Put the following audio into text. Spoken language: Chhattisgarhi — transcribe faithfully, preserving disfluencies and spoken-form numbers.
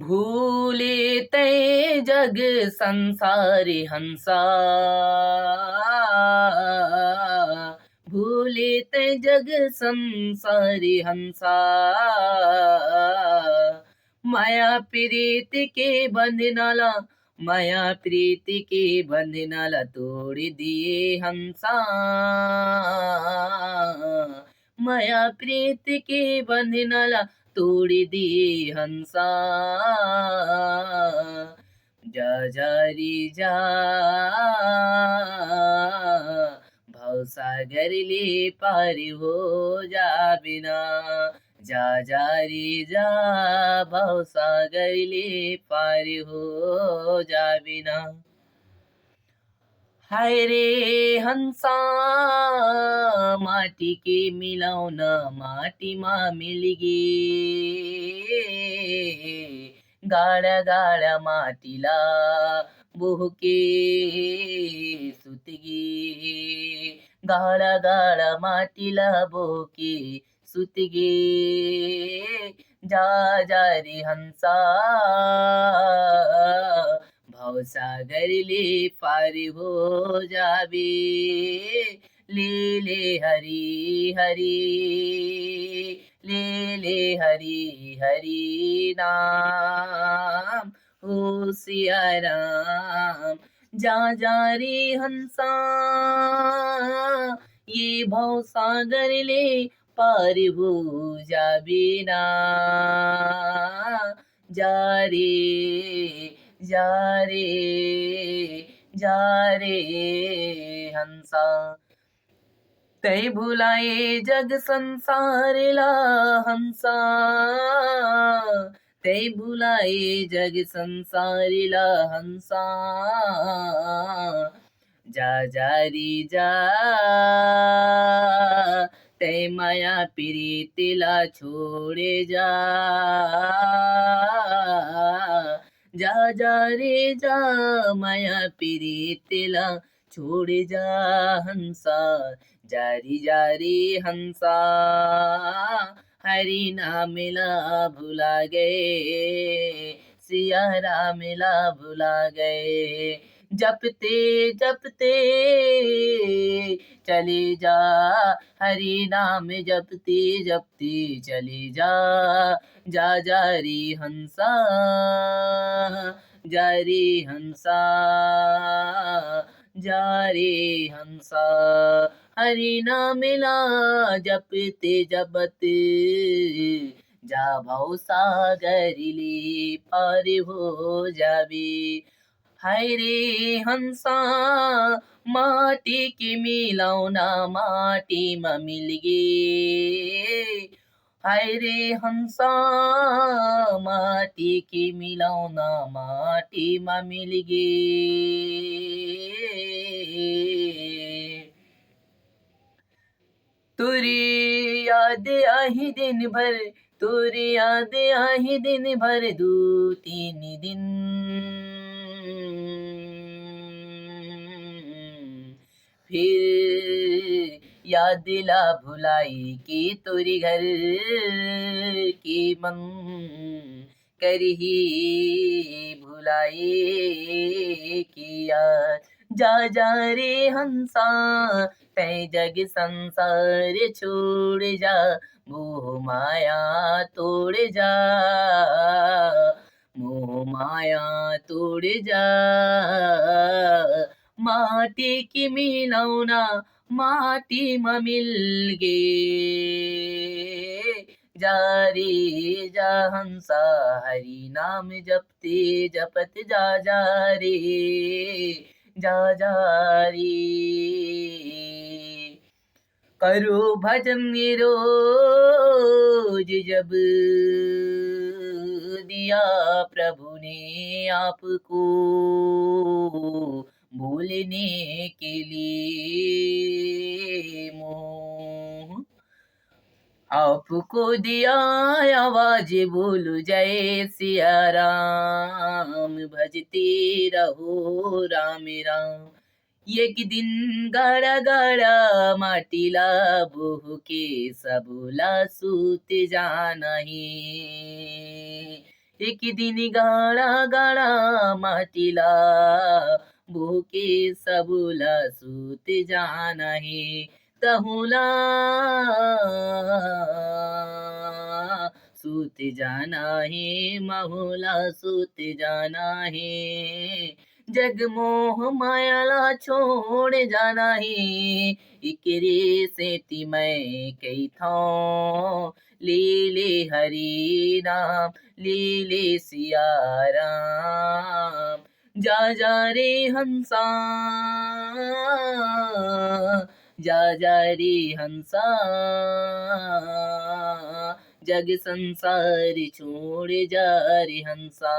भूले तै जग संसार हंसा, भूले तै जग संसार हंसा। माया प्रीत के बंधना ला, माया प्रीत के बंधना ला तोड़ दिए हंसा। माया प्रीत के बंधना ला तोड़ दिए हंसा। जा जा रे जा, भवसागर ले पार हो जाबे ना। जा जा रे जा, भवसागर ले पार हो जाबे ना। हाय रे हंसा, माटी के मिलौना माटी मा मिल गे। गाड़ा गाड़ा माटी ला बोह के सुत गे। गाड़ा गाड़ा माटी ला बोह के सुत गे। जा जा रे हंसा, भवसागर ले पार हो जाबे। ले ले हरी हरी, ले ले हरी हरी नाम, हो सिया राम। जा जा रे हंसा, ये भवसागर ले पार हो जाबे ना। जा रे, जा रे, जा रे हंसा। तै भुलाए जग संसार ला हंसा, तै भुलाए जग संसार ला हंसा। जा जा रे जा, तै माया प्रीत ला छोड़ जा। जा जा रे जा, माया प्रीत ला छोड़ जा हंसा। जा रे जा रे हंसा, हरि नाम ला भुला गए, सिया राम ला भुला गए। जपते जपते चले जा, हरि नाम जपते जपते चले जा। जा जा रे हंसा, जा रे हंसा, जा रे हंसा। हरि नाम ला जपते जपते जा भवसागर ले पार हो जाबे। हाय रे हंसा, माटी के मिलौना माटी म मिल गे। हाय रे हंसा, माटी के मिलौना माटी म मिल गे। तोरी याद आही दिन भर, तोरी याद आही दिन भर, दू तीन दिन। फिर याद ला भुलाई कि तोरी घर के मन करही भुलाई कि यार। जा जा रे हंसा, तै जग संसार छोड़ जा, मोह माया तोड़ जा, मोह माया तोड़ जा। माटी के मिलौना माटी म मिल गे। जा रे जा हंसा, हरि नाम जपते जपत जा जा रे, जा जा रे। करो भजन रोज जब दिया प्रभु ने आपको बोलने के लिए मोह। आपको दिया आवाज बोलो जय सिया राम, भजते रहो राम राम। एक दिन गाड़ा गाड़ा माटी ला बोह के सबो ला सूत जाना हे। एक दिन गाड़ा गाड़ा माटी ला बोके सबला सूत जाना हे। तहुला सूत जाना हे, महुला सूत जाना हे। जग मोह माया ला छोड़ जाना हे। इकरे सेती मैं कहिथौं, ले ले हरि नाम, ले ले सिया राम। जा जा रे हंसा, जा जा रे हंसा, जग संसार छोड़ जा रे हंसा।